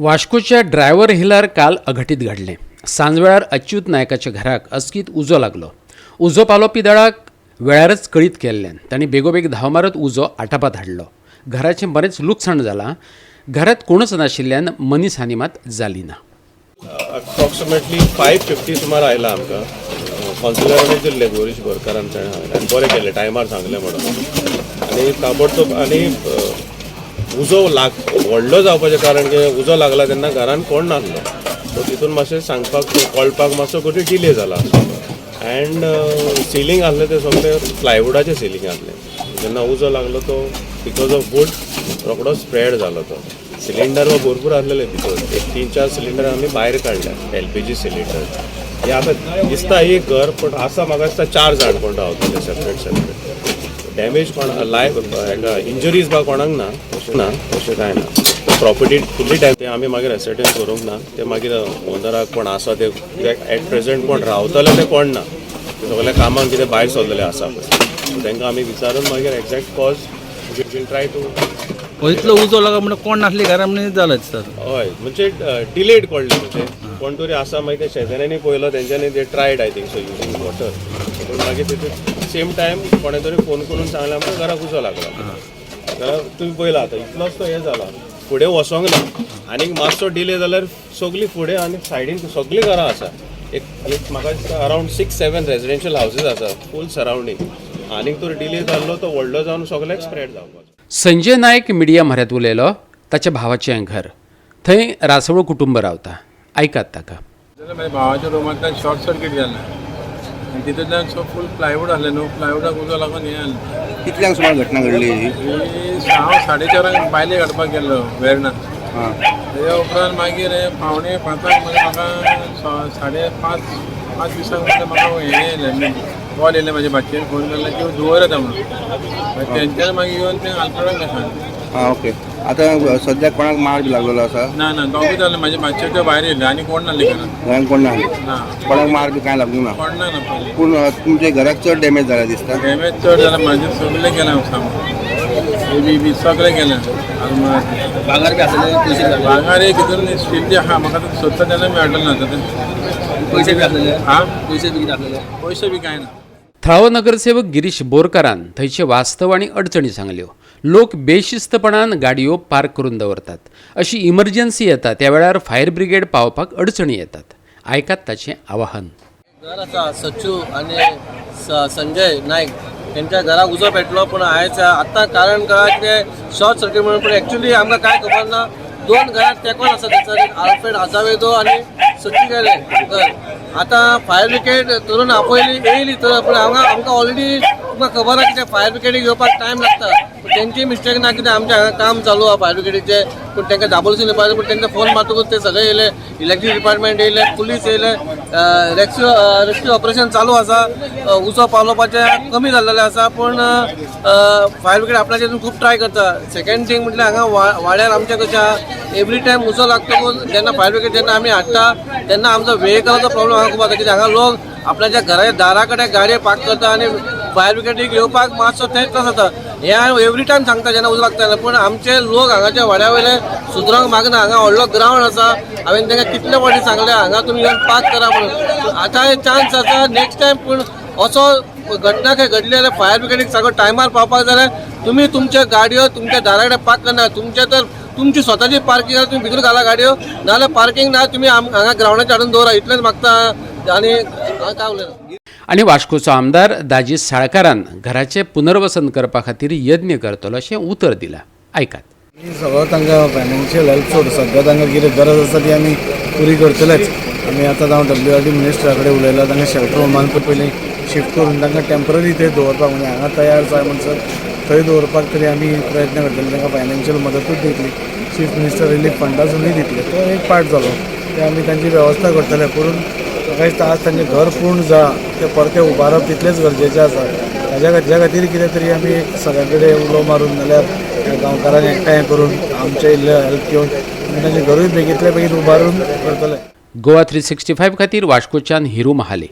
वास्कोच्या driver हिलार काल अघटीत घडलें. सांजवेळार अच्युत नायकाच्या घराक अचकीत उजो लागलो. उजो पालोवपी दळाक वेळारच कळीत केल्ल्यान तांणी बेगोबेग धांव मारत उजो आटापात हाडलो. घराचें बरेंच लुकसाण जालां. घरांत कोणूच नाशिल्ल्यान मनीस हानी मात जाली ना. अप्रॉक्सिमेटली 5:50 सुमार आयला आमकां. कौन्सिलरांनी दिल्ले, गोरीश बोरकारान ताणें सांगलें आनी बरें केलें टायमार सांगलें म्हणून. आनी ताबडतोब आनी उजो लाग व्हडलो जावपाचें कारण कितें, उजो लागला तेन्ना घरान कोण नासलो, सो तितून मातशें सांगपाक कळपाक मातसो कोटी डिले जाला. अँड सिलींग आसलें तें सगळें प्लायवुडाचें सिलींग आसलें. जेन्ना उजो लागलो तो because of wood रोकडो स्प्रेड जालो तो. सिलिंडर भरपूर आसलेले भितर, एक तीन चार सिलिंडर आमी भायर काडले, एलपीजी सिलिंडर. हे आतां दिसता एक घर, पूण आसा म्हाका दिसता चार जाण कोण रावतले सेपरेट सेपरेट. डॅमेज कोण लायफ हेका इंजरीज बा कोणाक ना, तशें ना, तशें कांय ना. प्रॉपर्टी फुल्ली डॅमेज. ते आमी मागीर एसर्टेन करूंक ना. ते मागीर ओनराक कोण आसा ते, कित्याक एट प्रेझेंट कोण रावतले ते कोण ना, ते सगळे कामाक कितें भायर सरलेले आसा पळय. तांकां आमी विचारून मागीर exact cause we'll try to. हो, इतलो उजो लागलो म्हणून कोण नासली घरा म्हणून जालें दिसता. हय, म्हणजे डिलेड कळ्ळें, म्हणजे कोण तरी आसा. मागीर ते शेजाऱ्यांनी पळयलो, तेंच्यांनी ते tried, I think so, using water, पूण मागीर तितून सेम टायम कोणें तरी फोन करून सांगलें आमकां घराक उजो लागला. घरा तुमी पळयला आतां इतलोच तो हें जाला, फुडें वचोंक ना. आनीक मातसो डिले जाल्यार सगळीं फुडें आनी सायडीन सगळीं घरां आसा. एक एक म्हाका दिसता around six seven residential houses आसा फूल सरावंडींग. आनीक तर डिले जाल्लो तो व्हडलो जावन सगळ्याक स्प्रेड जावपाचो. संजय नायक मिडिया म्हऱ्यांत उलयलो. ताच्या भावाचें घर, थंय रासवळ कुटुंब रावता. आयकात ताका. जाल्यार म्हाज्या भावाच्या रुमांतल्यान शॉर्ट सर्कीट जालें आनी तितूंतल्यान सो फूल प्लायवूड आसलें न्हू, प्लायवूडाक उजो लागून हें जालें. कितल्यांक सुमार घटना घडली ही? ही हांव 4:30 बायले काडपाक गेल्लो वेर्णा. तेज्या उपरांत मागीर हे 4:45 म्हणजे म्हाका 5:30, 5:20 म्हणजे म्हाका हें येयलें, कॉल येयलें. म्हाज्या भाचयेन फोन केल्लो की धुंवर येता म्हणून. मागीर तेंच्यान मागीर येवन तें आल्फ्रेडाक सांगलें. आं, ओके. आतां सद्याक कोणाक मार बी लागलेलो आसा? ना ना, दोगूय जालें. म्हाज्या भाचये त्यो भायर येयल्यो आनी कोण नासले घरान. घरान कोण ना? ना. कोणाक मार बी कांय लागूंक ना? कोण ना ना पयलीं. पूण तुमच्या घराक चड डॅमेज जाला दिसता. डॅमेज चड जाला. म्हाजें सगळें गेलें सामान, हे बी बी सगळें गेलें आलमार. भांगर बी आसलें, पयशे? भांगर एक हितून स्टीलचे आहा. म्हाका ते सोदता तेन्ना मेळटलें ना ते. पयशे बी आसलेले? हा. पयशे बी कितें आसलेले? पयशे बी कांय ना. थळावो नगरसेवक गिरीश बोरकारान थंयचे वास्तव आनी अडचणी सांगल्यो. लोक बेशिस्तपणान गाडयो पार्क करून दवरतात. अशी इमर्जन्सी येता त्या वेळार फायर ब्रिगेड पावपाक अडचणी येतात. आयकात ताचें आवाहन. घर आसा सच्चू आनी संजय नायक तेंच्या घराक उजो पेटलो. पूण आयज आतां कारण कळ्ळां कितें शॉर्ट सर्कीट म्हणून, पूण एक्चुली आमकां कांय खबर ना. दोन घरां तेंकोन आसा थंयसर, एक आल्फ्रेड आजावेदो आनी सच्चू गेले घर. आतां फायर ब्रिगेड धरून आपयली, येयली तर, पूण हांगा आमकां ऑलरेडी तुमकां खबर आहा कितें फायर ब्रिगेडीक येवपाक टायम लागता. पूण तेंची मिस्टेक ना, कितें आमच्या हांगा काम चालू आहा फायर ब्रिगेडीचें, पूण तांकां दाबोळसून येवपाक. पूण तांकां फोन मारतकूच ते सगळे येयले, इलेक्ट्रीक डिपार्टमेंट येयले, पुलीस येयले. रेस्क्यू रेस्क्यू ऑपरेशन चालू आसा. उजो पालोवपाचें कमी जाल्लेलें आसा, पूण फायर ब्रिगेड आपल्याचे खूब ट्राय करता. सेकंड थिंग म्हटल्यार हांगा वाड्यार आमच्या कशें आहा, एवरी टायम उजो लागतकूच जेन्ना फायर ब्रिगेड जेन्ना आमी हाडटा तेन्ना आमचो वेहिकलाचो प्रॉब्लम हांगा खूब जाता. कित्याक हांगा लोक आपल्याच्या घराच्या दारा कडेन गाडयो पार्क करता आनी फायर ब्रिगेडीक येवपाक मातसो थंय त्रास जाता. हें हांव एवरी टायम सांगता जेन्ना उजो लागता तेन्ना, पूण आमचे लोक हांगाच्या वाड्या वयले सुदरांक मागना. हांगा व्हडलो ग्रावंड आसा. हांवें तांकां कितले फावटी सांगलें हांगा तुमी येवन पार्क करा म्हणून. आतां चान्स आसा नेक्स्ट टायम पूण असो घटना खंय घडली जाल्यार फायर ब्रिगेडीक सगळो टायमार पावपाक जाल्यार तुमी तुमच्यो गाडयो तुमच्या दारा कडेन पार्क करना. तुमचे तर तुमची स्वताची पार्किंग आसा, तुमी भितर घाला गाडयो, नाजाल्यार पार्किंग ना तुमी हांगा ग्रावंडाचेर हाडून दवरा. इतलेंच मागता आनी हांव काय उलयना. आनी वास्कोचो आमदार दाजी साळकारान घराचें पुनर्वसन करपा खातीर यत्न करतलो अशें उतर दिलां. आयकात. आमी सगळो तांकां फायनान्शियल हेल्प सोड, सद्या तांकां कितें गरज आसा ती आमी पुरी करतलेच. आमी आतां हांव डब्ल्यू आर डी मिनिस्टरा कडेन उलयलां, तांकां शेल्टर होमान पयलीं शिफ्ट करून तांकां टेंपररी थंय दवरपाक, म्हणजे हांगा तयार जाय म्हणसर थंय दवरपाक तरी आमी प्रयत्न करतले. तांकां फायनान्शियल मदतूच दितली, चीफ मिनिस्टर रिलीफ फंडासूनय दितले. तो एक पार्ट जालो. ते आमी तांची वेवस्था करतले. करून म्हाका दिसता आज तांचें घर पूर्ण जालां, तें परतें उबारप तितलेंच गरजेचें आसा. ताज्या खातीर कितें तरी आमी एक सगळ्यां कडेन उलो मारून नाल्यार गांवकारांक एकठांय करून आमचे इल्ले हेल्प घेवन आमी तांचें घरूय बेगींतल्या बेगीन उबारून करतले. गोवा 365 खातीर वास्कोच्यान हिरू महाले.